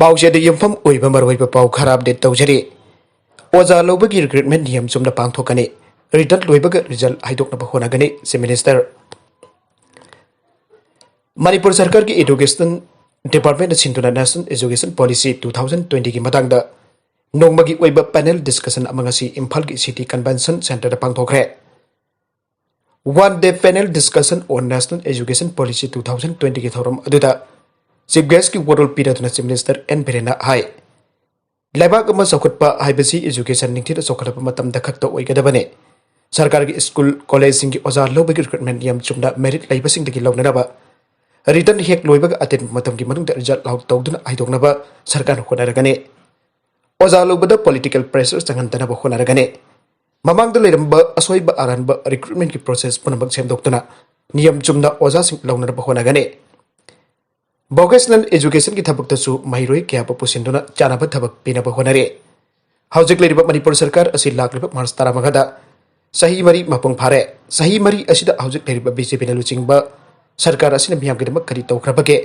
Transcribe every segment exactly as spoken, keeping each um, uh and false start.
ꯄꯥꯎꯁꯦ ꯑꯗꯨ ꯌꯨꯝꯐꯝ ꯑꯣꯏꯕ ꯃꯔꯨꯑꯣꯏꯕ ꯄꯥꯎ ꯈꯔ ꯑꯞꯗꯦꯠ ꯇꯧꯖꯔꯤ꯫ ꯑꯣꯖꯥ ꯂꯧꯕꯒꯤ ꯔꯤꯀ꯭ꯔꯨꯠꯃꯦꯟ ꯅꯤꯌꯝ ꯆꯨꯝꯅ ꯄꯥꯡꯊꯣꯛꯀꯅꯤ꯫ ꯔꯤꯇꯟ ꯂꯣꯏꯕꯒ ꯔꯤꯖꯜ ꯍꯥꯏꯗꯣꯛꯅꯕ ꯍꯣꯠꯅꯒꯅꯤ, ꯆꯤꯐ ꯃꯤꯅꯤꯁꯇꯔ꯫ ꯃꯅꯤꯄꯨꯔ ꯁꯔꯀꯥꯔꯒꯤ ꯏꯗꯨꯀꯦꯁꯟ ꯗꯤꯄꯥꯔꯠꯃꯦꯟꯅ ꯁꯤꯟꯗꯨꯅ national education policy two thousand ꯇ꯭ꯋꯦꯟꯇꯤꯒꯤ ꯃꯇꯥꯡꯗ ꯅꯣꯡꯃꯒꯤ ꯑꯣꯏꯕ ꯄꯦꯅꯦꯜ ꯗꯤꯁꯀꯁꯟ ꯑꯃ ꯉꯁꯤ ꯏꯝꯐꯥꯜꯒꯤ ꯁꯤꯇꯤ ꯀꯟꯚꯦꯟꯁꯟ ꯁꯦꯟꯇꯔꯗ ꯄꯥꯡꯊꯣꯛꯈ꯭ꯔꯦ꯫ One day panel discussion on National Education Policy two thousand ꯇ꯭ꯋꯦꯟꯇꯤꯒꯤ ꯊꯧꯔꯝ ꯑꯗꯨꯗ ꯆꯤꯐ ꯒꯦꯁꯀꯤ ꯋꯥꯔꯣꯜ ꯄꯤꯔꯗꯨꯅ ꯆꯤꯐ ꯃꯤꯅꯤꯁꯇꯔ ꯑꯦꯟ ꯕꯤꯔꯦꯟꯅ ꯍꯥꯏ, ꯂꯩꯕꯥꯛ ꯑꯃ ꯆꯥꯎꯈꯠꯄ ꯍꯥꯏꯕꯁꯤ ꯏꯖꯨꯀꯦꯁꯟ ꯅꯤꯡꯊꯤꯅ ꯆꯥꯎꯈꯠꯂꯕ ꯃꯇꯝꯗ ꯈꯛꯇ ꯑꯣꯏꯒꯗꯕꯅꯤ꯫ ꯁꯔꯀꯥꯔꯒꯤ ꯁ꯭ꯀꯨꯜ ꯀꯣꯂꯦꯖꯁꯤꯡꯒꯤ ꯑꯣꯖꯥ ꯂꯧꯕꯒꯤ ꯔꯤꯀ꯭ꯔꯨꯠꯃꯦꯟ ꯅꯤꯌꯝ ꯆꯨꯝꯅ ꯃꯦꯔꯤꯠ ꯂꯩꯕꯁꯤꯡꯗꯒꯤ ꯂꯧꯅꯅꯕ, ꯔꯤꯇꯟ ꯍꯦꯛ ꯂꯣꯏꯕꯒ ꯑꯇꯦꯟꯕ ꯃꯇꯝꯒꯤ ꯃꯅꯨꯡꯗ ꯔꯤꯖꯜꯠ ꯑꯥꯎꯠ ꯇꯧꯗꯨꯅ ꯍꯥꯏꯗꯣꯛꯅꯕ ꯁꯔꯀꯥꯔꯅ ꯍꯣꯠꯅꯔꯒꯅꯤ꯫ ꯑꯣꯖꯥ ꯂꯧꯕꯗ ꯄꯣꯂꯤꯇꯤꯀꯦꯜ ꯄ꯭ꯔꯦꯁꯔ ꯆꯪꯍꯟꯗꯅꯕ ꯍꯣꯠꯅꯔꯒꯅꯤ꯫ ꯃꯃꯥꯡꯗ ꯂꯩꯔꯝꯕ ꯑꯁꯣꯏꯕ ꯑꯔꯥꯟꯕ ꯔꯤꯀ꯭ꯔꯨꯠꯃꯦꯟꯒꯤ ꯄ꯭ꯔꯣꯁꯦꯁ ꯄꯨꯝꯅꯃꯛ ꯁꯦꯝꯗꯣꯛꯇꯨꯅ ꯅꯤꯌꯝ ꯆꯨꯝꯅ ꯑꯣꯖꯥꯁꯤꯡ ꯂꯧꯅꯅꯕ ꯍꯣꯠꯅꯒꯅꯤ꯫ ꯚꯣꯀꯦꯁꯅꯦꯜ ꯑꯦꯖꯨꯀꯦꯁꯟꯒꯤ ꯊꯕꯛꯇꯁꯨ ꯃꯍꯩꯔꯣꯏ ꯀꯌꯥꯕꯨ ꯄꯨꯁꯤꯟꯗꯨꯅ ꯆꯥꯅꯕ ꯊꯕꯛ ꯄꯤꯅꯕ ꯍꯣꯠꯅꯔꯤ꯫ ꯍꯧꯖꯤꯛ ꯂꯩꯔꯤꯕ ꯃꯅꯤꯄꯨꯔ ꯁꯔꯀꯥꯔ ꯑꯁꯤ ꯂꯥꯛꯂꯤꯕ ꯃꯥꯔꯆ ꯇꯔꯥꯃꯉꯥꯗ ꯆꯍꯤ ꯃꯔꯤ ꯃꯄꯨꯡ ꯐꯥꯔꯦ꯫ ꯆꯍꯤ ꯃꯔꯤ ꯑꯁꯤꯗ ꯍꯧꯖꯤꯛ ꯂꯩꯔꯤꯕ ꯕꯤ ꯖꯦ ꯄꯤꯅ ꯂꯨꯆꯤꯡꯕ ꯁꯔꯀꯥꯔ ꯑꯁꯤꯅ ꯃꯤꯌꯥꯝꯒꯤꯗꯃꯛ ꯀꯔꯤ ꯇꯧꯈ꯭ꯔꯕꯒꯦ,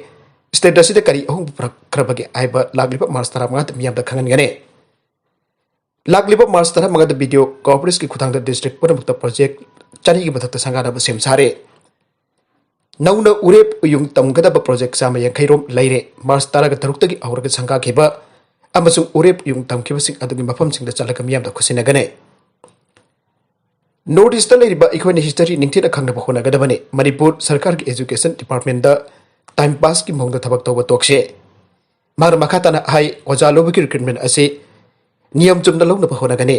ꯁ꯭ꯇꯦꯠ ꯑꯁꯤꯗ ꯀꯔꯤ ꯑꯍꯣꯡꯕ ꯄꯨꯔꯛꯈ꯭ꯔꯕꯒꯦ ꯍꯥꯏꯕ ꯂꯥꯛꯂꯤꯕ ꯃꯥꯔꯆ ꯇꯔꯥꯃꯉꯥꯗ ꯃꯤꯌꯥꯝꯗ ꯈꯪꯍꯟꯒꯅꯤ꯫ ꯂꯥꯛꯂꯤꯕ ꯃꯥꯔꯆ ꯇꯔꯥꯃꯉꯥꯗ ꯚꯤꯗꯤꯑꯣ ꯀꯣꯟꯐꯔꯦꯟꯁꯀꯤ ꯈꯨꯠꯊꯥꯡꯗ ꯗꯤꯁꯇ꯭ꯔꯤꯛ ꯄꯨꯝꯅꯃꯛꯇ ꯄ꯭ꯔꯣꯖꯦꯛ ꯆꯅꯤꯒꯤ ꯃꯊꯛꯇ ꯁꯪꯒꯥꯅꯕ ꯁꯦꯝ ꯁꯥꯔꯦ꯫ ꯅꯧꯅ ꯎꯔꯦꯞ ꯎꯌꯨꯡ ꯇꯝꯒꯗꯕ ꯄ꯭ꯔꯣꯖꯦꯛ ꯆꯥꯝꯃ ꯌꯥꯡꯈꯩ ꯔꯣꯝ ꯂꯩꯔꯦ꯫ ꯃꯥꯔꯆ ꯇꯔꯥꯒ ꯇꯔꯨꯛꯇꯒꯤ ꯍꯧꯔꯒ ꯁꯪꯒꯥꯈꯤꯕ ꯑꯃꯁꯨꯡ ꯎꯔꯦꯞ ꯎꯌꯨꯡ ꯇꯝꯈꯤꯕꯁꯤꯡ ꯑꯗꯨꯒꯤ ꯃꯐꯝꯁꯤꯡꯗ ꯆꯠꯂꯒ ꯃꯤꯌꯥꯝꯗ ꯈꯨꯠꯁꯤꯟꯅꯒꯅꯤ꯫ ꯅꯣꯔꯠ ꯏꯁꯇ ꯂꯩꯔꯤꯕ ꯑꯩꯈꯣꯏꯅ ꯍꯤꯁꯇꯔꯤ ꯅꯤꯡꯊꯤꯅ ꯈꯪꯅꯕ ꯍꯣꯠꯅꯒꯗꯕꯅꯤ꯫ ꯃꯅꯤꯄꯨꯔ ꯁꯔꯀꯥꯔꯒꯤ ꯑꯦꯖꯨꯀꯦꯁꯟ ꯗꯤꯄꯥꯔꯠꯃꯦꯟꯗ ꯇꯥꯏꯝ ꯄꯥꯁꯀꯤ ꯃꯑꯣꯡꯗ ꯊꯕꯛ ꯇꯧꯕ ꯇꯣꯛꯁꯤ꯫ ꯃꯍꯥꯛꯅ ꯃꯈꯥ ꯇꯥꯅ ꯍꯥꯏ, ꯑꯣꯖꯥ ꯂꯧꯕꯒꯤ ꯔꯤꯀ꯭ꯔꯨꯠꯃꯦꯟ ꯑꯁꯤ ꯅꯤꯌꯝ ꯆꯨꯝꯅ ꯂꯧꯅꯕ ꯍꯣꯠꯅꯒꯅꯤ꯫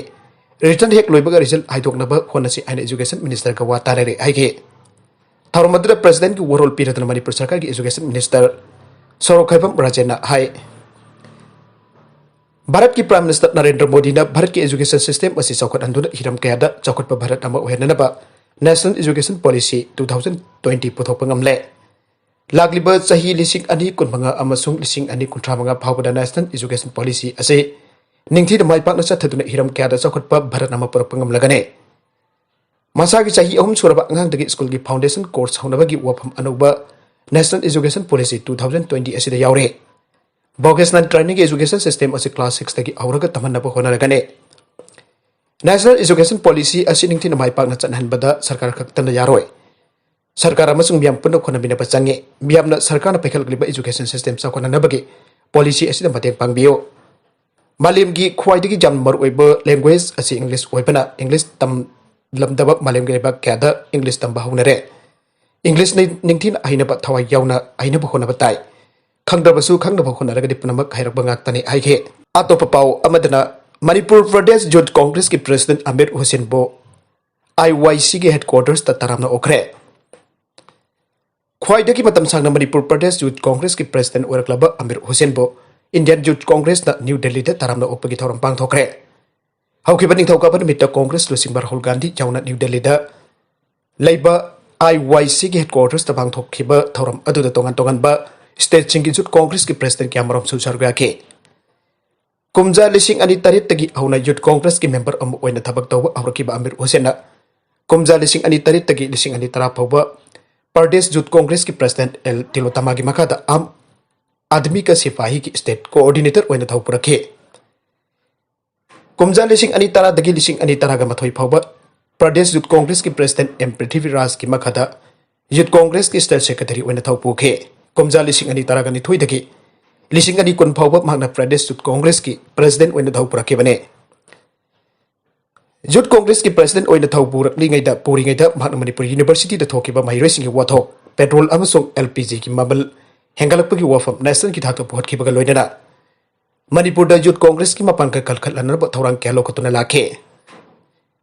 ꯔꯤꯇꯟ ꯍꯦꯛ ꯂꯣꯏꯕꯒ ꯔꯤꯖꯜꯠ ꯍꯥꯏꯗꯣꯛꯅꯕ ꯍꯣꯠꯅꯁꯤ ꯍꯥꯏꯅ ꯑꯦꯖꯨꯀꯦꯁꯟ ꯃꯤꯅꯤꯁꯇꯔꯒ ꯋꯥ ꯇꯥꯅꯔꯦ ꯍꯥꯏꯈꯤ꯫ ꯊꯧꯔꯝ ꯑꯗꯨꯗ ꯄ꯭ꯔꯁꯤꯗꯦꯟꯠꯀꯤ ꯋꯥꯔꯣꯜ ꯄꯤꯔꯗꯨꯅ ꯃꯅꯤꯄꯨꯔ ꯁꯔꯀꯥꯔꯒꯤ ꯑꯦꯖꯨꯀꯦꯁꯟ ꯃꯤꯅꯤꯁꯇꯔ ꯁꯣꯔꯣꯛꯈꯥꯏꯕꯝ ꯔꯥꯖꯦꯟꯅ ꯍꯥꯏ, ꯚꯥꯔꯠꯀꯤ ꯄ꯭ꯔꯥꯏꯝ ꯃꯤꯅꯤꯁꯇꯔ ꯅꯔꯦꯟꯗ꯭ꯔ ꯃꯣꯗꯤꯅ ꯚꯥꯔꯠꯀꯤ ꯑꯦꯖꯨꯀꯦꯁꯟ ꯁꯤꯁꯇꯦꯝ ꯑꯁꯤ ꯆꯥꯎꯈꯠꯍꯟꯗꯨꯅ ꯍꯤꯔꯝ ꯀꯌꯥꯗ ꯆꯥꯎꯈꯠꯄ ꯚꯥꯔꯠ ꯑꯃ ꯑꯣꯏꯍꯟꯅꯅꯕ national education policy two thousand twenty ꯄꯨꯊꯣꯛꯄ ꯉꯝꯂꯦ꯫ ꯂꯥꯛꯂꯤꯕ ꯆꯍꯤ ꯂꯤꯁꯤꯡ ꯑꯅꯤ ꯀꯨꯟꯃꯉꯥ ꯑꯃꯁꯨꯡ ꯂꯤꯁꯤꯡ ꯑꯅꯤ ꯀꯨꯟꯊ꯭ꯔꯥ ꯃꯉꯥ ꯐꯥꯎꯕꯗ ꯅꯦꯁꯅꯦꯜ ꯑꯦꯖꯨꯀꯦꯁꯟ ꯄꯣꯂꯤꯁꯤ ꯑꯁꯤ ꯅꯤꯡꯊꯤꯅ ꯃꯥꯏ ꯄꯥꯛꯅ ꯆꯠꯊꯗꯨꯅ ꯍꯤꯔꯝ ꯀꯌꯥꯗ ꯆꯥꯎꯈꯠꯄ ꯚꯥꯔꯠ ꯑꯃ ꯄꯨꯔꯛꯄ ꯉꯝꯂꯒꯅꯤ꯫ ꯃꯁꯥꯒꯤ ꯆꯍꯤ ꯑꯍꯨꯝ ꯁꯨꯔꯕ ꯑꯉꯥꯡꯗꯒꯤ ꯁ꯭ꯀꯨꯜꯒꯤ ꯐꯥꯎꯟꯗꯦꯁꯟ ꯀꯣꯔꯁ ꯍꯧꯅꯕꯒꯤ ꯋꯥꯐꯝ ꯑꯅꯧꯕ national education policy two thousand twenty ꯑꯁꯤꯗ ꯌꯥꯎꯔꯦ꯫ Vocational Training Education System ꯑꯁꯤ class six ꯇꯒꯤ ꯍꯧꯔꯒ ꯇꯝꯍꯟꯅꯕ ꯍꯣꯠꯅꯔꯒꯅꯤ꯫ National Education Policy ꯑꯁꯤ ꯅꯤꯡꯊꯤꯅ ꯃꯥꯏ ꯄꯥꯛꯅ ꯆꯠꯍꯟꯕꯗ ꯁꯔꯀꯥꯔ ꯈꯛꯇꯅ ꯌꯥꯔꯣꯏ꯫ ꯁꯔꯀꯥꯔ ꯑꯃꯁꯨꯡ ꯃꯤꯌꯥꯝ ꯄꯨꯟꯅ ꯍꯣꯠꯅꯃꯤꯟꯅꯕ ꯆꯪꯏ꯫ ꯃꯤꯌꯥꯝꯅ ꯁꯔꯀꯥꯔꯅ ꯄꯥꯏꯈꯠꯂꯛꯂꯤꯕ education system ꯆꯥꯎꯈꯠꯅꯅꯕꯒꯤ policy ꯑꯁꯤꯗ ꯃꯇꯦꯡ ꯄꯥꯡꯕꯤꯌꯨ꯫ ꯃꯥꯂꯦꯝꯒꯤ ꯈ꯭ꯋꯥꯏꯗꯒꯤ ꯌꯥꯝꯅ ꯃꯔꯨꯑꯣꯏꯕ language ꯑꯁꯤ English ꯑꯣꯏꯕꯅ English ꯇꯝꯂꯝꯗꯕ ꯃꯥꯂꯦꯝꯒꯤ ꯂꯩꯕꯥꯛ ꯀꯌꯥꯗ English ꯇꯝꯕ ꯍꯧꯅꯔꯦ꯫ English ꯅ ꯅꯤꯡꯊꯤꯅ ꯍꯩꯅꯕ, ꯊꯋꯥꯏ ꯌꯥꯎꯅ ꯍꯩꯅꯕ ꯍꯣꯠꯅꯕ ꯇꯥꯏ꯫ ꯈꯪꯗ꯭ꯔꯕꯁꯨ ꯈꯪꯅꯕ ꯍꯣꯠꯅꯔꯒꯗꯤ ꯄꯨꯝꯅꯃꯛ ꯍꯩꯔꯛꯄ ꯉꯥꯛꯇꯅꯤ ꯍꯥꯏꯈꯤ꯫ ꯑꯇꯣꯞꯄ ꯄꯥꯎ ꯑꯃꯗꯅ, ꯃꯅꯤꯄꯨꯔ ꯄ꯭ꯔꯗꯦꯁ ꯌꯨꯊ ꯀꯣꯡꯒ꯭ꯔꯦꯁꯀꯤ president ꯑꯃꯤꯔ ꯍꯨꯁꯦꯟꯕꯨ I Y C ꯒꯤ headquarters ꯇ ꯇꯔꯥꯝꯅ ꯑꯣꯛꯈ꯭ꯔꯦ꯫ ꯈ꯭ꯋꯥꯏꯗꯒꯤ ꯃꯇꯝ ꯁꯥꯡꯅ ꯃꯅꯤꯄꯨꯔ ꯄ꯭ꯔꯗꯦꯁ ꯌꯨꯊ ꯀꯣꯡꯒ꯭ꯔꯦꯁꯀꯤ president ꯑꯣꯏꯔꯛꯂꯕ ꯑꯃꯤꯔ ꯍꯨꯁꯦꯟꯕꯨ Indian Youth Congress ꯅ ꯅ꯭ꯌꯨ ꯗꯦꯜꯂꯤꯗ ꯇꯔꯥꯝꯅ ꯑꯣꯛꯄꯒꯤ ꯊꯧꯔꯝ ꯄꯥꯡꯊꯣꯛꯈ꯭ꯔꯦ꯫ ꯍꯧꯈꯤꯕ ꯅꯤꯡꯊꯧꯀꯥꯕ ꯅꯨꯃꯤꯠꯇ ꯀꯣꯡꯒ꯭ꯔꯦꯁ ꯂꯨꯆꯤꯡꯕ ꯔꯥꯍꯨꯜ ꯒꯥꯟꯙꯤ ꯌꯥꯎꯅ ꯅ꯭ꯌꯨ ꯗꯦꯜꯂꯤꯗ ꯂꯩꯕ I Y C ꯒꯤ headquarters ꯇ ꯄꯥꯡꯊꯣꯛꯈꯤꯕ ꯊꯧꯔꯝ ꯑꯗꯨꯗ ꯇꯣꯉꯥꯟ ꯇꯣꯉꯥꯟꯕ state ꯁꯤꯡꯒꯤ ꯌꯨꯊ ꯀꯣꯡꯒ꯭ꯔꯦꯁꯀꯤ president ꯀꯌꯥꯃꯔꯨꯝꯁꯨ ꯁꯔꯨꯛ ꯌꯥꯈꯤ꯫ ꯀꯨꯝꯖꯥ ꯂꯤꯁꯤꯡ ꯑꯅꯤ ꯇꯔꯦꯠꯇꯒꯤ ꯍꯧꯅ ꯌꯨꯊ ꯀꯣꯡꯒ꯭ꯔꯦꯁꯀꯤ member ꯑꯃ ꯑꯣꯏꯅ ꯊꯕꯛ ꯇꯧꯕ ꯍꯧꯔꯛꯈꯤꯕ ꯑꯃꯤꯔ ꯍꯨꯁꯦꯟꯅ ꯀꯨꯝꯖꯥ ꯂꯤꯁꯤꯡ ꯑꯅꯤ ꯇꯔꯦꯠꯇꯒꯤ ꯂꯤꯁꯤꯡ ꯑꯅꯤ ꯇꯔꯥ ꯐꯥꯎꯕ ꯄ꯭ꯔꯗꯦꯁ ꯌꯨꯊ ꯀꯣꯡꯒ꯭ꯔꯦꯁꯀꯤ president ꯑꯦꯜ ꯇꯤꯂꯣꯇꯃꯥꯒꯤ ꯃꯈꯥꯗ ꯑꯥꯝ ꯑꯥꯗꯃꯤ ꯀ ꯁꯤꯄꯥꯍꯤꯒꯤ state coordinator ꯑꯣꯏꯅ ꯊꯧ ꯄꯨꯔꯛꯈꯤ꯫ ꯀꯨꯝꯖꯥ ꯂꯤꯁꯤꯡ ꯑꯅꯤ ꯇꯔꯥꯗꯒꯤ ꯂꯤꯁꯤꯡ ꯑꯅꯤ ꯇꯔꯥꯒ ꯃꯥꯊꯣꯏ ꯐꯥꯎꯕ ꯄ꯭ꯔꯗꯦꯁ ꯌꯨꯊ ꯀꯣꯡꯒ꯭ꯔꯦꯁꯀꯤ president ꯑꯦꯝ ꯄ꯭ꯔꯤꯊꯤꯕꯤꯔꯥꯖꯀꯤ ꯃꯈꯥꯗ ꯌꯨꯊ ꯀꯣꯡꯒ꯭ꯔꯦꯁꯀꯤ state secretary ꯑꯣꯏꯅ ꯊꯧ ꯄꯨꯈꯤ꯫ ꯀꯨꯝꯖꯥ ꯂꯤꯁꯤꯡ ꯑꯅꯤ ꯇꯔꯥꯒ ꯅꯤꯊꯣꯏꯗꯒꯤ ꯂꯤꯁꯤꯡ ꯑꯅꯤ ꯀꯨꯟ ꯐꯥꯎꯕ ꯃꯍꯥꯛꯅ ꯄ꯭ꯔꯗꯦꯁ ꯌꯨꯊ ꯀꯣꯡꯒ꯭ꯔꯦꯁꯀꯤ president ꯑꯣꯏꯅ ꯊꯧ ꯄꯨꯔꯛꯈꯤꯕꯅꯤ꯫ ꯌꯨꯊ ꯀꯣꯡꯒ꯭ꯔꯦꯁꯀꯤ president ꯑꯣꯏꯅ ꯊꯧ ꯄꯨꯔꯛꯂꯤꯉꯩꯗ, ꯄꯨꯔꯤꯉꯩꯗ ꯃꯍꯥꯛꯅ ꯃꯅꯤꯄꯨꯔ University ꯗ ꯊꯣꯛꯈꯤꯕ ꯃꯍꯩꯔꯣꯏꯁꯤꯡꯒꯤ ꯋꯥꯊꯣꯛ, petrol ꯑꯃꯁꯨꯡ L P G ꯒꯤ ꯃꯃꯜ ꯍꯦꯟꯒꯠꯂꯛꯄꯒꯤ ꯋꯥꯐꯝ national ꯒꯤ ꯊꯥꯛꯇ ꯄꯨꯈꯠꯈꯤꯕꯒ ꯂꯣꯏꯅꯅ ꯃꯅꯤꯄꯨꯔꯗ ꯌꯨꯊ ꯀꯣꯡꯒ꯭ꯔꯦꯁꯀꯤ ꯃꯄꯥꯡꯒꯜ ꯀꯟꯈꯠꯍꯟꯅꯕ ꯊꯧꯔꯥꯡ ꯀꯌꯥ ꯂꯧꯈꯠꯇꯨꯅ ꯂꯥꯛꯈꯤ꯫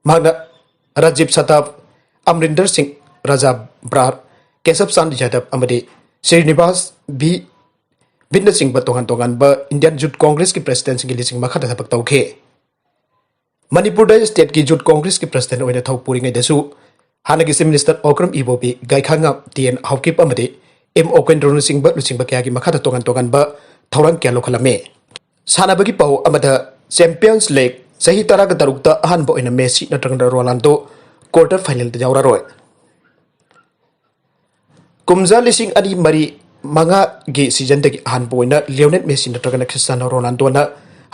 ꯃꯍꯥꯛꯅ ꯔꯥꯖꯤꯕ ꯁꯥꯇꯥꯕ, ꯑꯃꯔꯤꯟꯗꯔ ꯁꯤꯡ, ꯔꯥꯖꯥ ꯕ꯭ꯔꯥꯔ, ꯀꯦꯁꯕ ꯆꯥꯟꯗ ꯌꯥꯗꯕ ꯑꯃꯗꯤ ꯁ꯭ꯔꯤꯅꯤꯕꯥꯁ ꯚꯤ ꯚꯤꯠꯅꯆꯤꯡꯕ ꯇꯣꯉꯥꯟ ꯇꯣꯉꯥꯟꯕ Indian Youth Congress ꯀꯤ president ꯁꯤꯡꯒꯤ ꯂꯤꯆꯤꯡ ꯃꯈꯥꯗ ꯊꯕꯛ ꯇꯧꯈꯤ꯫ ꯃꯅꯤꯄꯨꯔꯗ state ꯀꯤ ꯌꯨꯊ ꯀꯣꯡꯒ꯭ꯔꯦꯁꯀꯤ president ꯑꯣꯏꯅ ꯊꯧ ꯄꯨꯔꯤꯉꯩꯗꯁꯨ ꯍꯥꯟꯅꯒꯤ Chief Minister Okram Ibobi, Gaikhanga T N Haokip ꯑꯃꯗꯤ ꯑꯦꯝ ꯑꯣꯀꯦꯟꯗ꯭ꯔꯣꯅꯆꯤꯡꯕ ꯂꯨꯆꯤꯡꯕ ꯀꯌꯥꯒꯤ ꯃꯈꯥꯗ ꯇꯣꯉꯥꯟ ꯇꯣꯉꯥꯟꯕ ꯊꯧꯔꯥꯡ ꯀꯌꯥ ꯂꯧꯈꯠꯂꯝꯃꯤ꯫ ꯁꯥꯟꯅꯕꯒꯤ ꯄꯥꯎ ꯑꯃꯗ, Champions League ꯆꯍꯤ ꯇꯔꯥꯒ ꯇꯔꯨꯛꯇ ꯑꯍꯥꯟꯕ ꯑꯣꯏꯅ ꯃꯦꯁꯤ ꯅꯠꯇ꯭ꯔꯒꯅ ꯔꯣꯅꯥꯜꯗꯣ quarter final ꯗ ꯌꯥꯎꯔꯔꯣꯏ꯫ ꯀꯨꯝꯖꯥ ꯂꯤꯁꯤꯡ ꯑꯅꯤ ꯃꯔꯤ ꯃꯉꯥꯒꯤ ꯁꯤꯖꯟꯗꯒꯤ ꯑꯍꯥꯟꯕ ꯑꯣꯏꯅ ꯂꯤꯑꯣꯅꯦꯜ ꯃꯦꯁꯤ ꯅꯠꯇ꯭ꯔꯒꯅ ꯈ꯭ꯔꯤꯁꯇꯤꯌꯥꯅꯣ ꯔꯣꯅꯥꯜꯗꯣꯅ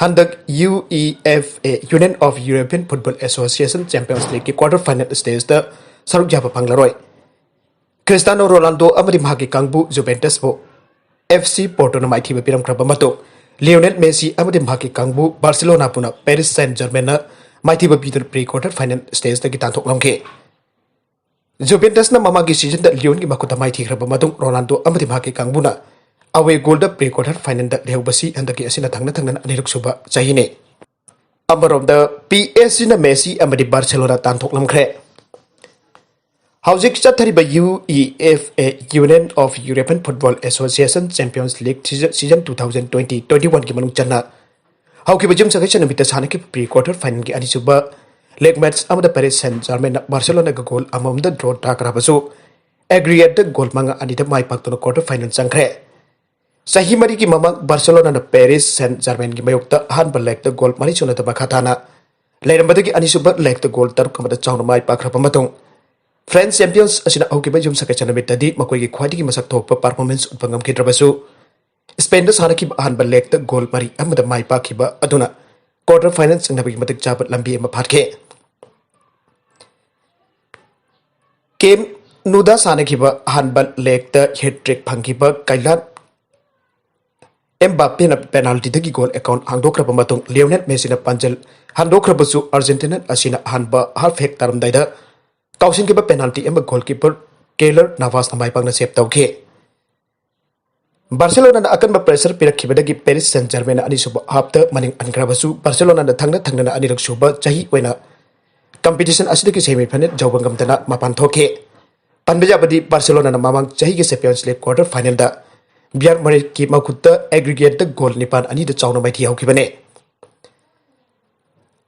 ꯍꯟꯗꯛ U E F A, Union of European Football Association Champions Leagueꯀꯤ quarter final stageꯇ ꯁꯔꯨꯛ ꯌꯥꯕ ꯐꯪꯂꯔꯣꯏ꯫ ꯈ꯭ꯔꯤꯁꯇꯤꯌꯥꯅꯣ ꯔꯣꯅꯥꯜꯗꯣ ꯑꯃꯗꯤ ꯃꯍꯥꯛꯀꯤ ꯀꯥꯡꯕꯨ ꯖꯨꯚꯦꯟꯇꯁꯄꯨ ꯑꯦꯐ ꯁꯤ ꯄꯣꯔꯇꯣꯅ ꯃꯥꯏꯊꯤꯕ ꯄꯤꯔꯝꯈ꯭ꯔꯕ ꯃꯇꯨꯡ, ꯂꯤꯑꯣꯅꯦꯜ ꯃꯦꯁꯤ ꯑꯃꯗꯤ ꯃꯍꯥꯛꯀꯤ ꯀꯥꯡꯕꯨ ꯕꯥꯔꯁꯦꯂꯣꯅꯥꯕꯨꯅ ꯄꯦꯔꯤꯁ ꯁꯦꯟ ꯖꯔꯃꯦꯟꯅ ꯃꯥꯏꯊꯤꯕ ꯄꯤꯗꯨꯅ pre quarter final stageꯇꯒꯤ ꯇꯥꯟꯊꯣꯛꯂꯝꯈꯤ꯫ ꯖꯨꯚꯦꯟꯇꯁꯅ ꯃꯃꯥꯡꯒꯤ ꯁꯤꯖꯟꯗ ꯂꯤꯑꯣꯟꯒꯤ ꯃꯈꯨꯠꯇ ꯃꯥꯏꯊꯤꯈ꯭ꯔꯕ ꯃꯇꯨꯡ, ꯔꯣꯅꯥꯜꯗꯣ ꯑꯃꯗꯤ ꯃꯍꯥꯛꯀꯤ ꯀꯥꯡꯕꯨꯅ away goalꯗ pre quarter finalꯗ ꯂꯩꯍꯧꯕꯁꯤ ꯍꯟꯗꯛꯀꯤ ꯑꯁꯤꯅ ꯊꯪꯅ ꯊꯪꯅꯅ ꯑꯅꯤꯔꯛ ꯁꯨꯕ ꯆꯍꯤꯅꯤ꯫ ꯑꯃꯔꯣꯝꯗ, ꯄꯤ ꯑꯦꯁ ꯖꯤꯅ ꯃꯦꯁꯤ ꯑꯃꯗꯤ ꯕꯥꯔꯁꯦꯂꯣꯅꯥ ꯇꯥꯟꯊꯣꯛꯂꯝꯈ꯭ꯔꯦ꯫ ꯍꯧꯖꯤꯛ ꯆꯠꯊꯔꯤꯕ U E F A, Union of European Football Association Champions League season two thousand twenty twenty oneꯒꯤ ꯃꯅꯨꯡ ꯆꯟꯅ ꯍꯧꯈꯤꯕ ꯌꯨꯝꯁꯀꯩꯁ ꯅꯨꯃꯤꯠꯇ ꯁꯥꯟꯅꯈꯤꯕ pre quarter finalꯒꯤ ꯑꯅꯤꯁꯨꯕ leg match ꯑꯃꯗ ꯄꯦꯔꯤꯁ ꯁꯦꯟ ꯖꯔꯃꯦꯟꯅ ꯕꯥꯔꯁꯦꯂꯣꯅꯥꯒ ꯒꯣꯜ ꯑꯃꯃꯝꯗ draw ꯇꯥꯈ꯭ꯔꯕꯁꯨ, aggregateꯗ ꯒꯣꯜ ꯃꯉꯥ ꯑꯅꯤꯗ ꯃꯥꯏ ꯄꯥꯛꯇꯨꯅ quarter final ꯆꯪꯈ꯭ꯔꯦ꯫ ꯆꯍꯤ ꯃꯔꯤꯒꯤ ꯃꯃꯥꯡ ꯕꯥꯔꯁꯦꯂꯣꯅꯥꯅ ꯄꯦꯔꯤꯁ ꯁꯦꯟ ꯖꯔꯃꯦꯟꯒꯤ ꯃꯥꯌꯣꯛꯇ ꯑꯍꯥꯟꯕ legꯇ ꯒꯣꯜ ꯃꯔꯤ ꯁꯨꯅꯗ ꯃꯈꯥ ꯇꯥꯅ ꯂꯩꯔꯝꯕꯗꯒꯤ ꯑꯅꯤꯁꯨꯕ legꯇ ꯒꯣꯜ ꯇꯔꯨꯛ ꯑꯃꯗ ꯆꯥꯎꯅ ꯃꯥꯏ ꯄꯥꯛꯈ꯭ꯔꯕ ꯃꯇꯨꯡ, ꯐ꯭ꯔꯦꯟꯁ ꯆꯦꯝꯄꯤꯌꯟꯁ ꯑꯁꯤꯅ ꯍꯧꯈꯤꯕ ꯌꯨꯝꯁꯀꯩꯁ ꯅꯨꯃꯤꯠꯇꯗꯤ ꯃꯈꯣꯏꯒꯤ ꯈ꯭ꯋꯥꯏꯗꯒꯤ ꯃꯁꯛ ꯊꯣꯛꯄ performance ꯎꯠꯄ ꯉꯝꯈꯤꯗ꯭ꯔꯕꯁꯨ, ꯁ꯭ꯄꯦꯟꯗ ꯁꯥꯟꯅꯈꯤꯕ ꯑꯍꯥꯟꯕ legꯇ ꯒꯣꯜ ꯃꯔꯤ ꯑꯃꯗ ꯃꯥꯏ ꯄꯥꯛꯈꯤꯕ ꯑꯗꯨꯅ quarter final ꯆꯪꯅꯕꯒꯤ ꯃꯇꯤꯛ ꯆꯥꯕ ꯂꯝꯕꯤ ꯑꯃ ꯐꯥꯠꯈꯤ꯫ ꯀꯦꯝ ꯅꯨꯗ ꯁꯥꯟꯅꯈꯤꯕ ꯑꯍꯥꯟꯕ legꯇ hat-trick ꯐꯪꯈꯤꯕ ꯀꯥꯏꯂꯥꯟ ꯑꯦꯝꯕꯥꯄꯦꯅ penaltyꯗꯒꯤ ꯒꯣꯜ account ꯍꯥꯡꯗꯣꯛꯈ꯭ꯔꯕ ꯃꯇꯨꯡ, ꯂꯤꯑꯣꯅꯦꯜ ꯃꯦꯁꯤꯅ ꯄꯥꯟꯖꯤꯜ ꯍꯟꯗꯣꯛꯈ꯭ꯔꯕꯁꯨ, ꯑꯥꯔꯖꯦꯟꯇꯤꯅꯥ ꯑꯁꯤꯅ ꯑꯍꯥꯟꯕ half ꯍꯦꯛ ꯇꯥꯔꯝꯗꯥꯏꯗ ꯀꯥꯎꯁꯤꯟꯈꯤꯕ penalty ꯑꯃ goalkeeper ꯀꯦꯂꯔ ꯅꯥꯚꯥꯁꯅ ꯃꯥꯏ ꯄꯥꯛꯅ save ꯇꯧꯈꯤ꯫ ꯕꯥꯔꯁꯦꯂꯣꯅꯥꯅ ꯑꯀꯟꯕ pressure ꯄꯤꯔꯛꯈꯤꯕꯗꯒꯤ ꯄꯦꯔꯤꯁ ꯁꯦꯟ ꯖꯔꯃꯦꯟꯅ ꯑꯅꯤꯁꯨꯕ halfꯇ ꯃꯅꯤꯡ ꯍꯟꯈ꯭ꯔꯕꯁꯨ, ꯕꯥꯔꯁꯦꯂꯣꯅꯥꯅ ꯊꯪꯅ ꯊꯪꯅꯅ ꯑꯅꯤꯔꯛ ꯁꯨꯕ ꯆꯍꯤ ꯑꯣꯏꯅ competition ꯑꯁꯤꯗꯒꯤ semi final ꯌꯧꯕ ꯉꯝꯗꯅ ꯃꯄꯥꯟ ꯊꯣꯛꯈꯤ꯫ ꯄꯟꯕ ꯌꯥꯕꯗꯤ, ꯕꯥꯔꯁꯦꯂꯣꯅꯥꯅ ꯃꯃꯥꯡ ꯆꯍꯤꯒꯤ Champions League quarter finalꯗ ꯕꯤꯌꯥꯔ ꯃꯔꯤꯛꯀꯤ ꯃꯈꯨꯠꯇ aggregateꯗ ꯒꯣꯜ ꯅꯤꯄꯥꯟ ꯑꯅꯤꯗ ꯆꯥꯎꯅ ꯃꯥꯏꯊꯤ ꯍꯧꯈꯤꯕꯅꯤ꯫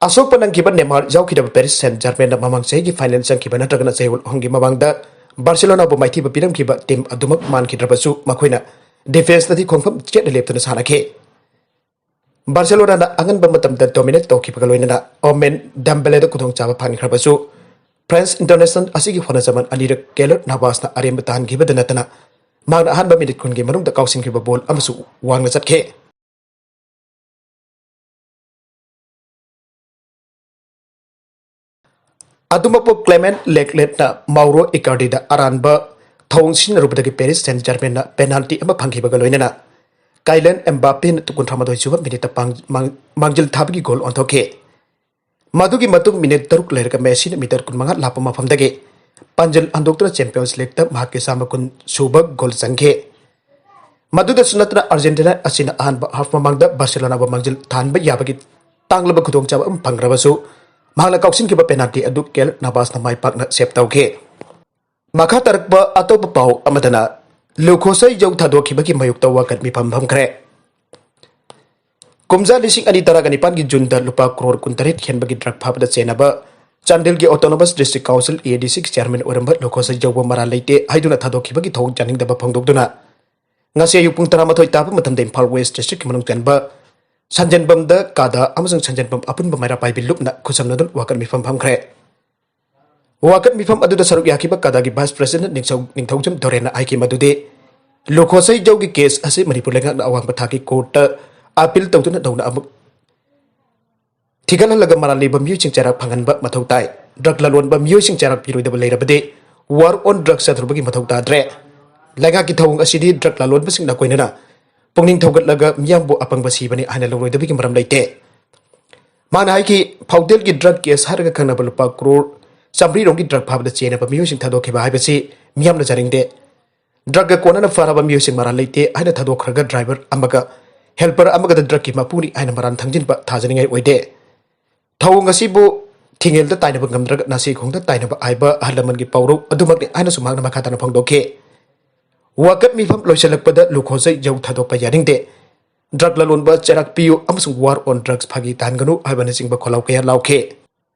ꯑꯁꯣꯛꯄ ꯅꯪꯈꯤꯕ ꯅꯦꯃꯥꯔ ꯌꯥꯎꯈꯤꯗꯕ ꯄꯦꯔꯤꯁ ꯁꯦꯟ ꯖꯔꯃꯦꯟꯅ ꯃꯃꯥꯡ ꯆꯍꯤꯒꯤ final ꯆꯪꯈꯤꯕ ꯅꯠꯇ꯭ꯔꯒꯅ ꯆꯌꯣꯜ ꯑꯍꯨꯝꯒꯤ ꯃꯃꯥꯡꯗ ꯕꯥꯔꯁꯦꯂꯣꯅꯥꯕꯨ ꯃꯥꯏꯊꯤꯕ ꯄꯤꯔꯝꯈꯤꯕ team ꯑꯗꯨꯃꯛ ꯃꯥꯟꯈꯤꯗ꯭ꯔꯕꯁꯨ, ꯃꯈꯣꯏꯅ defenceꯇꯗꯤ ꯈꯣꯡꯐꯝ ꯆꯦꯠꯅ ꯂꯦꯞꯇꯨꯅ ꯁꯥꯟꯅꯈꯤ꯫ ꯕꯥꯔꯁꯦꯂꯣꯅꯥꯅ ꯑꯉꯟꯕ ꯃꯇꯝꯗ dominate ꯇꯧꯈꯤꯕꯒ ꯂꯣꯏꯅꯅ ꯑꯣꯃꯦꯟ ꯗꯦꯝꯕꯦꯂꯦꯗ ꯈꯨꯗꯣꯡꯆꯥꯕ ꯐꯪꯈ꯭ꯔꯕꯁꯨ, ꯐ꯭ꯔꯦꯟꯁ international ꯑꯁꯤꯒꯤ ꯍꯣꯠꯅꯖꯃꯟ ꯑꯅꯤꯔꯛ ꯀꯦꯂꯔ ꯅꯥꯚꯥꯁꯅ ꯑꯔꯦꯝꯕ ꯇꯥꯍꯟꯈꯤꯕꯗ ꯅꯠꯇꯅ, ꯃꯍꯥꯛꯅ ꯑꯍꯥꯟꯕ ꯃꯤꯅꯤꯠ ꯀꯨꯟꯒꯤ ꯃꯅꯨꯡꯗ ꯀꯥꯎꯁꯤꯟꯈꯤꯕ ꯕꯣꯜ ꯑꯃꯁꯨ ꯋꯥꯡꯅ ꯆꯠꯈꯤ꯫ ꯑꯗꯨꯃꯛꯄꯨ ꯀ꯭ꯂꯦꯃꯦꯟ ꯂꯦꯛꯂꯦꯠꯅ ꯃꯥꯎꯔꯣ ꯏꯀꯥꯔꯗꯤꯗ ꯑꯔꯥꯟꯕ ꯊꯧꯑꯣꯡ ꯁꯤꯖꯤꯟꯅꯔꯨꯕꯗꯒꯤ ꯄꯦꯔꯤꯁ ꯁꯦꯟ ꯖꯔꯃꯦꯟꯅ ꯄꯦꯅꯥꯜꯇꯤ ꯑꯃ ꯐꯪꯈꯤꯕꯒ ꯂꯣꯏꯅꯅ ꯀꯥꯏꯂꯦꯟ ꯑꯦꯝꯕꯥꯄꯦꯅ ꯀꯨꯟꯊ꯭ꯔꯥ ꯃꯥꯊꯣꯏ ꯁꯨꯕ ꯃꯤꯅꯤꯠꯇ ꯄꯥꯡ-, ꯃꯥꯡ-, ꯃꯥꯡꯖꯤꯜ ꯊꯥꯕꯒꯤ ꯒꯣꯜ ꯑꯣꯟꯊꯣꯛꯈꯤ꯫ ꯃꯗꯨꯒꯤ ꯃꯇꯨꯡ ꯃꯤꯅꯤꯠ ꯇꯔꯨꯛ ꯂꯩꯔꯒ ꯃꯦꯁꯤꯅ ꯃꯤꯇꯔ ꯀꯨꯟꯃꯉꯥ ꯂꯥꯞꯄ ꯃꯐꯝꯗꯒꯤ ꯄꯥꯟꯖꯤꯜ ꯍꯟꯗꯣꯛꯇꯨꯅ ꯆꯦꯝꯄꯤꯌꯟꯁ ꯂꯤꯛꯇ ꯃꯍꯥꯛꯀꯤ ꯆꯥꯝꯃ ꯀꯨꯟ ꯁꯨꯕ ꯒꯣꯜ ꯆꯟꯈꯤ꯫ ꯃꯗꯨꯗꯁꯨ ꯅꯠꯇꯅ ꯑꯥꯔꯖꯦꯟꯇꯤꯅꯥ ꯑꯁꯤꯅ ꯑꯍꯥꯟꯕ ꯍꯥꯐ ꯃꯃꯥꯡꯗ ꯕꯥꯔꯁꯦꯂꯣꯅꯥꯕꯨ ꯃꯥꯡꯖꯤꯜ ꯊꯥꯍꯟꯕ ꯌꯥꯕꯒꯤ ꯇꯥꯡꯂꯕ ꯈꯨꯗꯣꯡꯆꯥꯕ ꯑꯃ ꯐꯪꯈ꯭ꯔꯕꯁꯨ, ꯃꯍꯥꯛꯅ ꯀꯥꯎꯁꯤꯟꯈꯤꯕ ꯄꯦꯅꯥꯜꯇꯤ ꯑꯗꯨ ꯀꯦꯜ ꯅꯥꯕꯥꯁꯅ ꯃꯥꯏ ꯄꯥꯛꯅ ꯁꯦꯞ ꯇꯧꯈꯤ꯫ ꯃꯈꯥ ꯇꯥꯔꯛꯄ ꯑꯇꯣꯞꯄ ꯄꯥꯎ ꯑꯃꯗꯅ ꯂꯨꯈꯣꯁꯩ ꯖꯧ ꯊꯥꯗꯣꯛꯈꯤꯕꯒꯤ ꯃꯥꯌꯣꯛꯇ ꯋꯥꯀꯠ ꯃꯤꯐꯝ ꯐꯝꯈ꯭ꯔꯦ꯫ ꯀꯨꯝꯖꯥ ꯂꯤꯁꯤꯡ ꯑꯅꯤ ꯇꯔꯥꯒ ꯅꯤꯄꯥꯟꯒꯤ ꯖꯨꯟꯗ ꯂꯨꯄꯥ ꯀ꯭ꯔꯣꯔ ꯀꯨꯟꯇꯔꯦꯠ ꯍꯦꯟꯕꯒꯤ ꯗ꯭ꯔꯒ ꯐꯥꯕꯗ ꯆꯦꯟꯅꯕ ꯆꯥꯟꯗꯦꯜꯒꯤ ꯑꯣꯇꯣꯅꯣꯃꯁ ꯗꯤꯁꯇ꯭ꯔꯤꯛ ꯀꯥꯎꯟꯁꯤꯜ, ꯑꯦ ꯗꯤ ꯁꯤꯒꯤ ꯆꯤꯌꯥꯔꯃꯦꯟ ꯑꯣꯏꯔꯝꯕ ꯂꯨꯈꯣꯁꯩ ꯖꯧꯕꯨ ꯃꯔꯥꯜ ꯂꯩꯇꯦ ꯍꯥꯏꯗꯨꯅ ꯊꯥꯗꯣꯛꯈꯤꯕꯒꯤ ꯊꯧꯑꯣꯡ ꯌꯥꯅꯤꯡꯗꯕ ꯐꯣꯡꯗꯣꯛꯇꯨꯅ ꯉꯁꯤ ꯑꯌꯨꯛ ꯄꯨꯡ ꯇꯔꯥꯃꯥꯊꯣꯏ ꯇꯥꯕ ꯃꯇꯝꯗ ꯏꯝꯐꯥꯜ ꯋꯦꯁ ꯗꯤꯁꯇ꯭ꯔꯤꯛꯀꯤ ꯃꯅꯨꯡ ꯆꯟꯕ ꯁꯟꯖꯦꯟꯕꯝꯗ ꯀꯥꯗꯥ ꯑꯃꯁꯨꯡ ꯁꯟꯖꯦꯟꯕꯝ ꯑꯄꯨꯟꯕ ꯃꯩꯔꯥ ꯄꯥꯏꯕꯤ ꯂꯨꯞꯅ ꯈꯨꯠꯁꯝꯅꯗꯨꯅ ꯋꯥꯀꯠ ꯃꯤꯐꯝ ꯐꯝꯈ꯭ꯔꯦ꯫ ꯋꯥꯀꯠ ꯃꯤꯐꯝ ꯑꯗꯨꯗ ꯁꯔꯨꯛ ꯌꯥꯈꯤꯕ ꯀꯥꯗꯥꯒꯤ ꯚꯥꯏꯁ ꯄ꯭ꯔꯦꯁꯤꯗꯦꯟꯠ ꯅꯤꯡꯊꯧ-, ꯅꯤꯡꯊꯧꯖꯝ ꯗꯣꯔꯦꯟꯅ ꯍꯥꯏꯈꯤ ꯃꯗꯨꯗꯤ ꯂꯨꯈꯣꯁꯩ ꯖꯧꯒꯤ ꯀꯦꯁ ꯑꯁꯤ ꯃꯅꯤꯄꯨꯔ ꯂꯩꯉꯥꯛꯅ ꯑꯋꯥꯡꯕ ꯊꯥꯛꯀꯤ ꯀꯣꯔꯠꯇ ꯑꯄꯤꯜ ꯇꯧꯗꯨꯅ ꯅꯧꯅ ꯑꯃꯨꯛ ꯊꯤꯒꯠꯍꯜꯂꯒ ꯃꯔꯥꯜ ꯂꯩꯕ ꯃꯤꯑꯣꯏꯁꯤꯡ ꯆꯩꯔꯥꯛ ꯐꯪꯍꯟꯕ ꯃꯊꯧ ꯇꯥꯏ꯫ ꯗ꯭ꯔꯒ ꯂꯂꯣꯟꯕ ꯃꯤꯑꯣꯏꯁꯤꯡ ꯆꯩꯔꯥꯛ ꯄꯤꯔꯣꯏꯗꯕ ꯂꯩꯔꯕꯗꯤ war on drugs ꯆꯠꯊꯔꯨꯕꯒꯤ ꯃꯊꯧ ꯇꯥꯗ꯭ꯔꯦ꯫ ꯂꯩꯉꯥꯛꯀꯤ ꯊꯧꯑꯣꯡ ꯑꯁꯤꯗꯤ ꯗ꯭ꯔꯒ ꯂꯂꯣꯟꯕꯁꯤꯡꯅ ꯑꯩꯈꯣꯏꯅ ꯄꯨꯛꯅꯤꯡ ꯊꯧꯒꯠꯂꯒ ꯃꯤꯌꯥꯝꯕꯨ ꯑꯄꯪꯕ ꯁꯤꯕꯅꯤ ꯍꯥꯏꯅ ꯂꯧꯔꯣꯏꯗꯕꯒꯤ ꯃꯔꯝ ꯂꯩꯇꯦ꯫ ꯃꯥꯅ ꯍꯥꯏꯈꯤ, ꯐꯥꯎꯗꯦꯜꯒꯤ ꯗ꯭ꯔꯒ ꯀꯦꯁ ꯍꯥꯏꯔꯒ ꯈꯪꯅꯕ ꯂꯨꯄꯥ ꯀ꯭ꯔꯣꯔ ꯆꯥꯃꯔꯤ ꯔꯣꯝꯒꯤ ꯗ꯭ꯔꯒ ꯐꯥꯕꯗ ꯆꯦꯟꯅꯕ ꯃꯤꯑꯣꯏꯁꯤꯡ ꯊꯥꯗꯣꯛꯈꯤꯕ ꯍꯥꯏꯕꯁꯤ ꯃꯤꯌꯥꯝꯅ ꯌꯥꯅꯤꯡꯗꯦ꯫ ꯗ꯭ꯔꯒꯀ ꯀꯣꯟꯅꯅ ꯐꯥꯔꯕ ꯃꯤꯑꯣꯏꯁꯤꯡ ꯃꯔꯥꯜ ꯂꯩꯇꯦ ꯍꯥꯏꯅ ꯊꯥꯗꯣꯛꯈ꯭ꯔꯒ ꯗ꯭ꯔꯥꯏꯚꯔ ꯑꯃꯒ ꯍꯦꯜꯄꯔ ꯑꯃꯒꯗ ꯗ꯭ꯔꯒꯀꯤ ꯃꯄꯨꯅꯤ ꯍꯥꯏꯅ ꯃꯔꯥꯟ ꯊꯪꯖꯤꯟꯕ ꯊꯥꯖꯅꯤꯡꯉꯥꯏ ꯑꯣꯏꯗꯦ꯫ ꯊꯧꯑꯣꯡ ꯑꯁꯤꯕꯨ ꯊꯤꯡꯉꯦꯜꯗ ꯇꯥꯏꯅꯕ ꯉꯝꯗ꯭ꯔꯒ ꯅꯥꯁꯤ ꯈꯣꯡꯗ ꯇꯥꯏꯅꯕ ꯍꯥꯏꯕ ꯑꯍꯜ ꯂꯃꯟꯒꯤ ꯄꯥꯎꯔꯧ ꯑꯗꯨꯃꯛꯅꯤ ꯍꯥꯏꯅꯁꯨ ꯃꯍꯥꯛꯅ ꯃꯈꯥ ꯇꯥꯅ ꯐꯣꯡꯗꯣꯛꯈꯤ꯫ ꯋꯥꯀꯠ ꯃꯤꯐꯝ ꯂꯣꯏꯁꯤꯜꯂꯛꯄꯗ ꯂꯨꯈꯣꯁꯩ ꯖꯧ ꯊꯥꯗꯣꯛꯄ ꯌꯥꯅꯤꯡꯗꯦ, ꯗ꯭ꯔꯒ ꯂꯂꯣꯟꯕ ꯆꯩꯔꯥꯛ ꯄꯤꯌꯨ ꯑꯃꯁꯨꯡ war on drugs ꯐꯥꯒꯤ ꯇꯥꯍꯟꯒꯅꯨ ꯍꯥꯏꯕꯅꯆꯤꯡꯕ ꯈꯣꯜꯂꯥꯎ ꯀꯌꯥ ꯂꯥꯎꯈꯤ꯫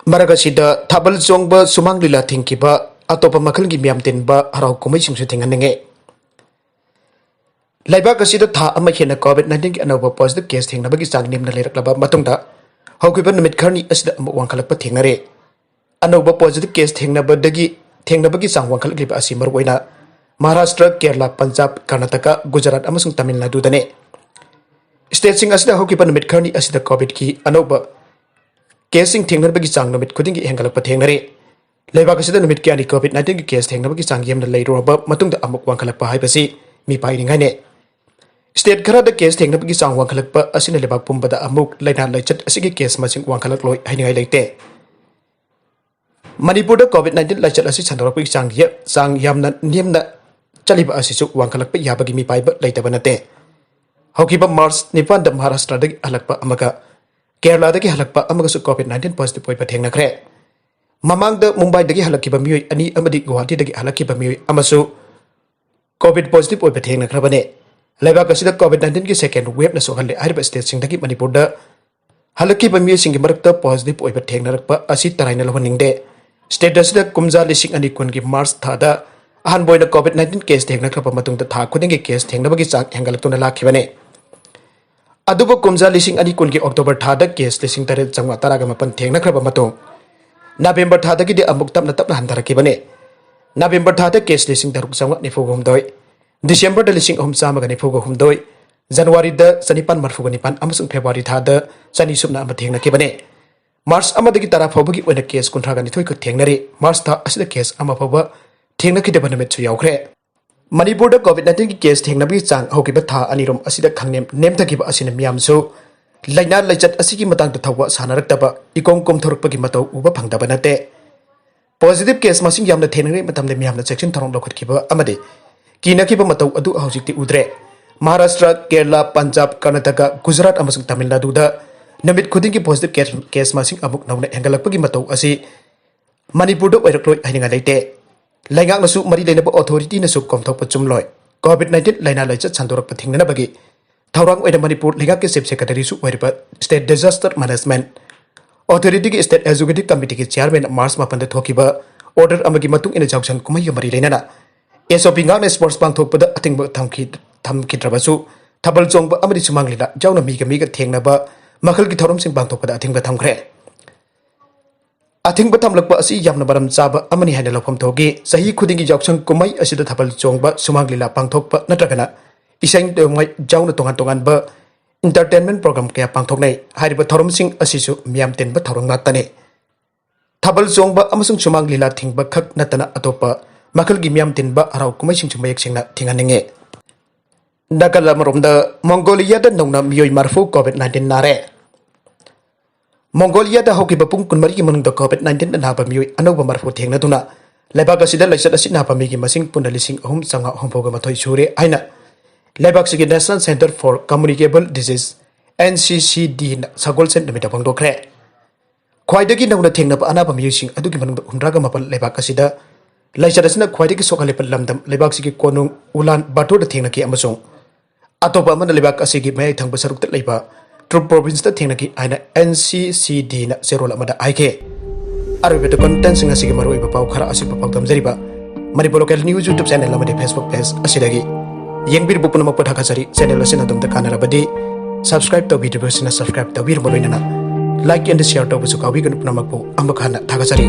ꯃꯔꯛ ꯑꯁꯤꯗ ꯊꯥꯕꯜ ꯆꯣꯡꯕ, ꯁꯨꯃꯥꯡ ꯂꯤꯂꯥ ꯊꯤꯡꯈꯤꯕ, ꯑꯇꯣꯞꯄ ꯃꯈꯜꯒꯤ ꯃꯤꯌꯥꯝ ꯇꯤꯟꯕ ꯍꯔꯥꯎ ꯀꯨꯝꯍꯩꯁꯤꯡꯁꯨ ꯊꯤꯡꯍꯟꯅꯤꯡꯉꯤ꯫ ꯂꯩꯕꯥꯛ ꯑꯁꯤꯗ ꯊꯥ ꯑꯃ ꯍꯦꯟꯅ ꯀꯣꯚꯤꯗ ꯅꯥꯏꯟꯇꯤꯟꯒꯤ ꯑꯅꯧꯕ ꯄꯣꯖꯤꯇꯤꯚ ꯀꯦꯁ ꯊꯦꯡꯅꯕꯒꯤ ꯆꯥꯡ ꯅꯦꯝꯅ ꯂꯩꯔꯛꯂꯕ ꯃꯇꯨꯡꯗ, ꯍꯧꯈꯤꯕ ꯅꯨꯃꯤꯠ ꯈꯔꯅꯤ ꯑꯁꯤꯗ ꯑꯃꯨꯛ ꯋꯥꯡꯈꯠꯂꯛꯄ ꯊꯦꯡꯅꯔꯦ꯫ ꯑꯅꯧꯕ ꯄꯣꯖꯤꯇꯤꯚ ꯀꯦꯁ ꯊꯦꯡꯅꯕꯗꯒꯤ, ꯊꯦꯡꯅꯕꯒꯤ ꯆꯥꯡ ꯋꯥꯡꯈꯠꯂꯛꯂꯤꯕ ꯑꯁꯤ ꯃꯔꯨꯑꯣꯏꯅ ꯃꯍꯥꯔꯥꯁꯇ꯭ꯔ, ꯀꯦꯔꯂꯥ, ꯄꯟꯖꯥꯕ, ꯀꯔꯅꯥꯇꯀꯥ, ꯒꯨꯖꯔꯥꯠ ꯑꯃꯁꯨꯡ ꯇꯥꯃꯤꯜ ꯅꯥꯗꯨꯗꯅꯤ꯫ ꯁ꯭ꯇꯦꯠꯁꯤꯡ ꯑꯁꯤꯗ ꯍꯧꯈꯤꯕ ꯅꯨꯃꯤꯠ ꯈꯔꯅꯤ ꯑꯁꯤꯗ ꯀꯣꯚꯤꯗꯀꯤ ꯑꯅꯧꯕ ꯀꯦꯁꯁꯤꯡ ꯊꯦꯡꯅꯕꯒꯤ ꯆꯥꯡ ꯅꯨꯃꯤꯠ ꯈꯨꯗꯤꯡꯒꯤ ꯍꯦꯟꯒꯠꯂꯛꯄ ꯊꯦꯡꯅꯔꯤ꯫ ꯂꯩꯕꯥꯛ ꯑꯁꯤꯗ ꯅꯨꯃꯤꯠ ꯀꯌꯥꯅꯤ ꯀꯣꯚꯤꯗ ꯅꯥꯏꯟꯇꯤꯟꯒꯤ ꯀꯦꯁ ꯊꯦꯡꯅꯕꯒꯤ ꯆꯥꯡ ꯌꯥꯝꯅ ꯂꯩꯔꯨꯔꯕ ꯃꯇꯨꯡꯗ ꯑꯃꯨꯛ ꯋꯥꯡꯈꯠꯂꯛꯄ ꯍꯥꯏꯕꯁꯤ ꯃꯤꯄꯥꯏꯔꯤꯉꯥꯏꯅꯦ꯫ ꯁ꯭ꯇꯦꯠ ꯈꯔꯗ ꯀꯦꯁ ꯊꯦꯡꯅꯕꯒꯤ ꯆꯥꯡ ꯋꯥꯡꯈꯠꯂꯛꯄ ꯑꯁꯤꯅ ꯂꯩꯕꯥꯛ ꯄꯨꯝꯕꯗ ꯑꯃꯨꯛ ꯂꯥꯏꯅꯥ ꯂꯥꯏꯆꯠ ꯑꯁꯤꯒꯤ ꯀꯦꯁ ꯃꯁꯤꯡ ꯋꯥꯡꯈꯠꯂꯛꯂꯣꯏ ꯍꯥꯏꯅꯤꯡꯉꯥꯏ ꯂꯩꯇꯦ꯫ ꯃꯅꯤꯄꯨꯔꯗ ꯀꯣꯚꯤꯗ ꯅꯥꯏꯟꯇꯤꯟ ꯂꯥꯏꯆꯠ ꯑꯁꯤ ꯁꯟꯗꯣꯔꯛꯄꯒꯤ ꯆꯥꯡ ꯌ-, ꯆꯥꯡ ꯌꯥꯝꯅ ꯅꯦꯝꯅ ꯆꯠꯂꯤꯕ ꯑꯁꯤꯁꯨ ꯋꯥꯡꯈꯠꯂꯛꯄ ꯌꯥꯕꯒꯤ ꯃꯤꯄꯥꯏꯕ ꯂꯩꯇꯕ ꯅꯠꯇꯦ꯫ ꯍꯧꯈꯤꯕ ꯃꯥꯔꯆ ꯅꯤꯄꯥꯟꯗ ꯃꯍꯥꯔꯥꯁꯇ꯭ꯔꯗꯒꯤ ꯍꯜꯂꯛꯄ ꯑꯃꯒ ꯀꯦꯔꯂꯥꯗꯒꯤ ꯍꯜꯂꯛꯄ ꯑꯃꯒꯁꯨ ꯀꯣꯚꯤꯗ ꯅꯥꯏꯟꯇꯤꯟ ꯄꯣꯖꯤꯇꯤꯚ ꯑꯣꯏꯕ ꯊꯦꯡꯅꯈ꯭ꯔꯦ꯫ ꯃꯃꯥꯡꯗ ꯃꯨꯝꯕꯥꯏꯗꯒꯤ ꯍꯜꯂꯛꯈꯤꯕ ꯃꯤꯑꯣꯏ ꯑꯅꯤ ꯑꯃꯗꯤ ꯒꯨꯋꯥꯍꯥꯇꯤꯗꯒꯤ ꯍꯜꯂꯛꯈꯤꯕ ꯃꯤꯑꯣꯏ ꯑꯃꯁꯨ ꯀꯣꯚꯤꯗ ꯄꯣꯖꯤꯇꯤꯚ ꯑꯣꯏꯕ ꯊꯦꯡꯅꯈ꯭ꯔꯕꯅꯤ꯫ ꯂꯩꯕꯥꯛ ꯑꯁꯤꯗ ꯀꯣꯚꯤꯗ ꯅꯥꯏꯟꯇꯤꯟꯒꯤ ꯁꯦꯀꯦꯟ ꯋꯦꯕꯅ ꯁꯣꯛꯍꯜꯂꯦ ꯍꯥꯏꯔꯤꯕ ꯁ꯭ꯇꯦꯠꯁꯤꯡꯗꯒꯤ ꯃꯅꯤꯄꯨꯔꯗ ꯍꯜꯂꯛꯈꯤꯕ ꯃꯤꯑꯣꯏꯁꯤꯡꯒꯤ ꯃꯔꯛꯇ ꯄꯣꯖꯤꯇꯤꯚ ꯑꯣꯏꯕ ꯊꯦꯡꯅꯔꯛꯄ ꯑꯁꯤ ꯇꯔꯥꯏꯅ ꯂꯧꯍꯟꯅꯤꯡꯗꯦ꯫ ꯁ꯭ꯇꯦꯠ ꯑꯁꯤꯗ ꯀꯨꯝꯖꯥ ꯂꯤꯁꯤꯡ ꯑꯅꯤ ꯀꯨꯟꯒꯤ ꯃꯥꯔꯆ ꯊꯥꯗ ꯑꯍꯥꯟꯕ ꯑꯣꯏꯅ ꯀꯣꯚꯤꯗ ꯅꯥꯏꯟꯇꯤꯟ ꯀꯦꯁ ꯊꯦꯡꯅꯈ꯭ꯔꯕ ꯃꯇꯨꯡꯗ ꯊꯥ ꯈꯨꯗꯤꯡꯒꯤ ꯀꯦꯁ ꯊꯦꯡꯅꯕꯒꯤ ꯆꯥꯡ ꯍꯦꯟꯒꯠꯂꯛꯇꯨꯅ ꯂꯥꯛꯈꯤꯕꯅꯤ꯫ ꯑꯗꯨꯕꯨ ꯀꯨꯝꯖꯥ ꯂꯤꯁꯤꯡ ꯑꯅꯤ ꯀꯨꯟꯒꯤ ꯑꯣꯛꯇꯣꯕꯔ ꯊꯥꯗ ꯀꯦꯁ ꯂꯤꯁꯤꯡ ꯇꯔꯦꯠ ꯆꯥꯝꯃꯉꯥ ꯇꯔꯥꯒ ꯃꯥꯄꯟ ꯊꯦꯡꯅꯈ꯭ꯔꯕ ꯃꯇꯨꯡ, ꯅꯕꯦꯝꯕꯔ ꯊꯥꯗꯒꯤꯗꯤ ꯑꯃꯨꯛ ꯇꯞꯅ ꯇꯞꯅ ꯍꯟꯊꯔꯛꯈꯤꯕꯅꯤ꯫ ꯅꯕꯦꯝꯕꯔ ꯊꯥꯗ ꯀꯦꯁ ꯂꯤꯁꯤꯡ ꯇꯔꯨꯛ ꯆꯥꯝꯃꯉꯥ ꯅꯤꯐꯨꯒ ꯍꯨꯝꯗꯣꯏ, ꯗꯤꯁꯦꯝꯕꯔꯗ ꯂꯤꯁꯤꯡ ꯑꯍꯨꯝ ꯆꯥꯝꯃꯒ ꯅꯤꯐꯨꯒ ꯍꯨꯝꯗꯣꯏ, ꯖꯅꯋꯥꯔꯤꯗ ꯆꯅꯤꯄꯥꯟ ꯃꯔꯤꯐꯨꯒ ꯅꯤꯄꯥꯟ ꯑꯃꯁꯨꯡ ꯐꯦꯕ꯭ꯔꯨꯋꯥꯔꯤ ꯊꯥꯗ ꯆꯅꯤ ꯁꯨꯞꯅ ꯑꯃ ꯊꯦꯡꯅꯈꯤꯕꯅꯤ꯫ ꯃꯥꯔꯆ ꯑꯃꯗꯒꯤ ꯇꯔꯥ ꯐꯥꯎꯕꯒꯤ ꯑꯣꯏꯅ ꯀꯦꯁ ꯀꯨꯟꯊ꯭ꯔꯥꯒ ꯅꯤꯊꯣꯏ ꯈꯛ ꯊꯦꯡꯅꯔꯤ꯫ ꯃꯥꯔꯆ ꯊꯥ ꯑꯁꯤꯗ ꯀꯦꯁ ꯑꯃ ꯐꯥꯎꯕ ꯊꯦꯡꯅꯈꯤꯗꯕ ꯅꯨꯃꯤꯠꯁꯨ ꯌꯥꯎꯈ꯭ꯔꯦ꯫ ꯃꯅꯤꯄꯨꯔꯗ ꯀꯣꯚꯤꯗ ꯅꯥꯏꯟꯇꯤꯟꯒꯤ ꯀꯦꯁ ꯊꯦꯡꯅꯕꯒꯤ ꯆꯥꯡ ꯍꯧꯈꯤꯕ ꯊꯥ ꯑꯅꯤꯔꯣꯝ ꯑꯁꯤꯗ ꯈꯪꯅꯦꯝ ꯅꯦꯝꯊꯈꯤꯕ ꯑꯁꯤꯅ ꯃꯤꯌꯥꯝꯁꯨ ꯂꯥꯏꯅꯥ ꯂꯥꯏꯆꯠ ꯑꯁꯤꯒꯤ ꯃꯇꯥꯡꯗ ꯊꯧꯋꯥ ꯁꯥꯅꯔꯛꯇꯕ, ꯏꯀꯣꯝ ꯀꯣꯝꯊꯣꯔꯛꯄꯒꯤ ꯃꯇꯧ ꯎꯕ ꯐꯪꯗꯕ ꯅꯠꯇꯦ꯫ ꯄꯣꯖꯤꯇꯤꯚ ꯀꯦꯁ ꯃꯁꯤꯡ ꯌꯥꯝꯅ ꯊꯦꯡꯅꯔꯤꯉꯩ ꯃꯇꯝꯗ ꯃꯤꯌꯥꯝꯅ ꯆꯦꯛꯁꯤꯟ ꯊꯧꯔꯥꯡ ꯂꯧꯈꯠꯈꯤꯕ ꯑꯃꯗꯤ ꯀꯤꯅꯈꯤꯕ ꯃꯇꯧ ꯑꯗꯨ ꯍꯧꯖꯤꯛꯇꯤ ꯎꯗ꯭ꯔꯦ꯫ ꯃꯍꯥꯔꯥꯁꯇ꯭ꯔ, ꯀꯦꯔꯂꯥ, ꯄꯟꯖꯥꯕ, ꯀꯔꯅꯥꯇꯀꯥ, ꯒꯨꯖꯔꯥꯠ ꯑꯃꯁꯨꯡ ꯇꯥꯃꯤꯜ ꯅꯥꯗꯨꯗ ꯅꯨꯃꯤꯠ ꯈꯨꯗꯤꯡꯒꯤ ꯄꯣꯖꯤꯇꯤꯚ ꯀꯦꯁ, ꯀꯦꯁ ꯃꯁꯤꯡ ꯑꯃꯨꯛ ꯅꯧꯅ ꯍꯦꯟꯒꯠꯂꯛꯄꯒꯤ ꯃꯇꯧ ꯑꯁꯤ ꯃꯅꯤꯄꯨꯔꯗ ꯑꯣꯏꯔꯛꯂꯣꯏ ꯍꯥꯏꯅꯤꯡꯉꯥꯏ ꯂꯩꯇꯦ꯫ ꯂꯩꯉꯥꯛꯅꯁꯨ ꯃꯔꯤ ꯂꯩꯅꯕ ꯑꯣꯊꯣꯔꯤꯇꯤꯅꯁꯨ ꯀꯣꯝꯊꯣꯛꯄ ꯆꯨꯝꯂꯣꯏ꯫ ꯀꯣꯚꯤꯗ ꯅꯥꯏꯟꯇꯤꯟ ꯂꯥꯏꯅꯥ ꯂꯥꯏꯆꯠ ꯁꯟꯗꯣꯔꯛꯄ ꯊꯤꯡꯅꯅꯕꯒꯤ ꯊꯧꯔꯥꯡ ꯑꯣꯏꯅ ꯃꯅꯤꯄꯨꯔ ꯂꯩꯉꯥꯛꯀꯤ ꯆꯤꯐ ꯁꯦꯀ꯭ꯔꯦꯇꯔꯤꯁꯨ ꯑꯣꯏꯔꯤꯕ ꯁ꯭ꯇꯦꯠ ꯗꯤꯖꯥꯁꯇꯔ ꯃꯦꯅꯦꯖꯃꯦꯟꯠ ꯑꯣꯊꯣꯔꯤꯇꯤꯒꯤ ꯁ꯭ꯇꯦꯠ ꯑꯦꯛꯖꯤꯀ꯭ꯌꯨꯇꯤꯚ ꯀꯃꯤꯇꯤꯒꯤ ꯆꯤꯌꯥꯔꯃꯦꯟ ꯃꯥꯔꯆ ꯃꯥꯄꯟꯗ ꯊꯣꯛꯈꯤꯕ ꯑꯣꯔꯗꯔ ꯑꯃꯒꯤ ꯃꯇꯨꯡ ꯏꯟꯅ ꯌꯥꯎꯁꯪ ꯀꯨꯝꯍꯩꯒ ꯃꯔꯤ ꯂꯩꯅꯅ ꯑꯦꯁ ꯑꯣ ꯄꯤ ꯉꯥꯛꯅ ꯁ꯭ꯄꯣꯔꯠꯁ ꯄꯥꯡꯊꯣꯛꯄꯗ ꯑꯊꯤꯡꯕ ꯊꯝꯈꯤ-, ꯊꯝꯈꯤꯗ꯭ꯔꯕꯁꯨ ꯊꯥꯕꯜ ꯆꯣꯡꯕ ꯑꯃꯗꯤ ꯁꯨꯃꯥꯡ ꯂꯤꯂꯥ ꯌꯥꯎꯅ ꯃꯤꯒ ꯃꯤꯒ ꯊꯦꯡꯅꯕ ꯃꯈꯜꯒꯤ ꯊꯧꯔꯝꯁꯤꯡ ꯄꯥꯡꯊꯣꯛꯄꯗ ꯑꯊꯤꯡꯕ ꯊꯝꯈ꯭ꯔꯦ꯫ ꯑꯊꯤꯡꯕ ꯊꯝꯂꯛꯄ ꯑꯁꯤ ꯌꯥꯝꯅ ꯃꯔꯝ ꯆꯥꯕ ꯑꯃꯅꯤ ꯍꯥꯏꯅ ꯂꯧꯐꯝ ꯊꯣꯛꯈꯤ꯫ ꯆꯍꯤ ꯈꯨꯗꯤꯡꯒꯤ ꯌꯥꯎꯁꯪ ꯀꯨꯝꯍꯩ ꯑꯁꯤꯗ ꯊꯥꯕꯜ ꯆꯣꯡꯕ, ꯁꯨꯃꯥꯡ ꯂꯤꯂꯥ ꯄꯥꯡꯊꯣꯛꯄ ꯅꯠꯇ꯭ꯔꯒꯅ ꯏꯁꯩ ꯅꯣꯡꯃꯥꯏ ꯌꯥꯎꯅ ꯇꯣꯉꯥꯟ ꯇꯣꯉꯥꯟꯕ entertainment program ꯀꯌꯥ ꯄꯥꯡꯊꯣꯛꯅꯩ꯫ ꯍꯥꯏꯔꯤꯕ ꯊꯧꯔꯝꯁꯤꯡ ꯑꯁꯤꯁꯨ ꯃꯤꯌꯥꯝ ꯇꯤꯟꯕ ꯊꯧꯔꯝ ꯉꯥꯛꯇꯅꯤ꯫ ꯊꯥꯕꯜ ꯆꯣꯡꯕ ꯑꯃꯁꯨꯡ ꯁꯨꯃꯥꯡ ꯂꯤꯂꯥ ꯊꯤꯡꯕ ꯈꯛ ꯅꯠꯇꯅ ꯑꯇꯣꯞꯄ ꯃꯈꯜꯒꯤ ꯃꯤꯌꯥꯝ ꯇꯤꯟꯕ ꯍꯔꯥꯎ ꯀꯨꯝꯍꯩꯁꯤꯡꯁꯨ ꯃꯌꯦꯛ ꯁꯦꯡꯅ ꯊꯤꯡꯍꯟꯅꯤꯡꯉꯤ꯫ ꯅꯥꯀꯜ ꯑꯃꯔꯣꯝꯗ, ꯃꯣꯡꯒꯣꯂꯤꯌꯥꯗ ꯅꯧꯅ ꯃꯤꯑꯣꯏ ꯃꯔꯤꯐꯨ COVID nineteen ꯅꯥꯔꯦ꯫ ꯃꯣꯡꯒꯣꯂꯤꯌꯥꯗ ꯍꯧꯈꯤꯕ ꯄꯨꯡ ꯀꯨꯟꯃꯔꯤꯒꯤ ꯃꯅꯨꯡꯗ COVID nineteen ꯅꯥꯕ ꯃꯤꯑꯣꯏ ꯑꯅꯧꯕ ꯃꯔꯤꯐꯨ ꯊꯦꯡꯅꯗꯨꯅ ꯂꯩꯕꯥꯛ ꯑꯁꯤꯗ ꯂꯥꯏꯆꯠ ꯑꯁꯤ ꯅꯥꯕ ꯃꯤꯒꯤ ꯃꯁꯤꯡ ꯄꯨꯟꯅ ꯂꯤꯁꯤꯡ ꯑꯍꯨꯝ ꯆꯥꯝꯃꯉꯥ ꯍꯨꯝꯐꯨꯒ ꯃꯥꯊꯣꯏ ꯁꯨꯔꯦ ꯍꯥꯏꯅ ꯂꯩꯕꯥꯛꯁꯤꯒꯤ National Centre for Communicable Disease, NCCD ꯅ ꯁꯒꯣꯜꯁꯦꯟ ꯅꯨꯃꯤꯠꯇ ꯐꯣꯡꯗꯣꯛꯈ꯭ꯔꯦ꯫ ꯈ꯭ꯋꯥꯏꯗꯒꯤ ꯅꯧꯅ ꯊꯦꯡꯅꯕ ꯑꯅꯥꯕ ꯃꯤꯑꯣꯏꯁꯤꯡ ꯑꯗꯨꯒꯤ ꯃꯅꯨꯡꯗ ꯍꯨꯝꯗ꯭ꯔꯥꯒ ꯃꯥꯄꯟ ꯂꯩꯕꯥꯛ ꯑꯁꯤꯗ ꯂꯥꯏꯆꯠ ꯑꯁꯤꯅ ꯈ꯭ꯋꯥꯏꯗꯒꯤ ꯁꯣꯛꯍꯜꯂꯤꯕ ꯂꯝꯗꯝ ꯂꯩꯕꯥꯛꯁꯤꯒꯤ ꯀꯣꯅꯨꯡ ꯎꯂꯥꯟ ꯕꯥꯇꯣꯔꯗ ꯊꯦꯡꯅꯈꯤ ꯑꯃꯁꯨꯡ ꯑꯇꯣꯞꯄ ꯑꯃꯅ ꯂꯩꯕꯥꯛ ꯑꯁꯤꯒꯤ ꯃꯌꯥꯏ ꯊꯪꯕ ꯁꯔꯨꯛꯇ ꯂꯩꯕ ꯇ꯭ꯔꯨꯞ ꯄ꯭ꯔꯣꯚꯤꯟꯁꯇ ꯊꯦꯡꯅꯈꯤ ꯍꯥꯏꯅ NCCD ꯅ ꯆꯦꯔꯣꯜ ꯑꯃꯗ ꯍꯥꯏꯈꯤ꯫ ꯑꯔꯣꯏꯕꯗ content ꯁꯤꯡ ꯑꯁꯤꯒꯤ ꯃꯔꯨꯑꯣꯏꯕ ꯄꯥꯎ ꯈꯔ ꯑꯁꯤ ꯄꯥꯎ ꯇꯝꯖꯔꯤꯕ Manipur Local News YouTube channel ꯑꯃꯗꯤ Facebook page ꯑꯁꯤꯗꯒꯤ ꯌꯦꯡꯕꯤꯔꯤꯕ ꯄꯨꯝꯅꯃꯛꯄꯨ ꯊꯥꯒꯠꯆꯔꯤ꯫ Channel ꯑꯁꯤꯅ ꯑꯗꯣꯝꯗ ꯀꯥꯟꯅꯔꯕꯗꯤ subscribe ꯇꯧꯕꯤꯗ꯭ꯔꯤꯕꯁꯤꯡꯅ subscribe ꯇꯧꯕꯤꯔꯕ ꯂꯣꯏꯅꯅ like and share ꯇꯧꯕꯁꯨ ꯀꯥꯎꯕꯤꯒꯅꯨ꯫ ꯄꯨꯝꯅꯃꯛꯄꯨ ꯑꯃꯨꯛ ꯍꯟꯅ ꯊꯥꯒꯠꯆꯔꯤ꯫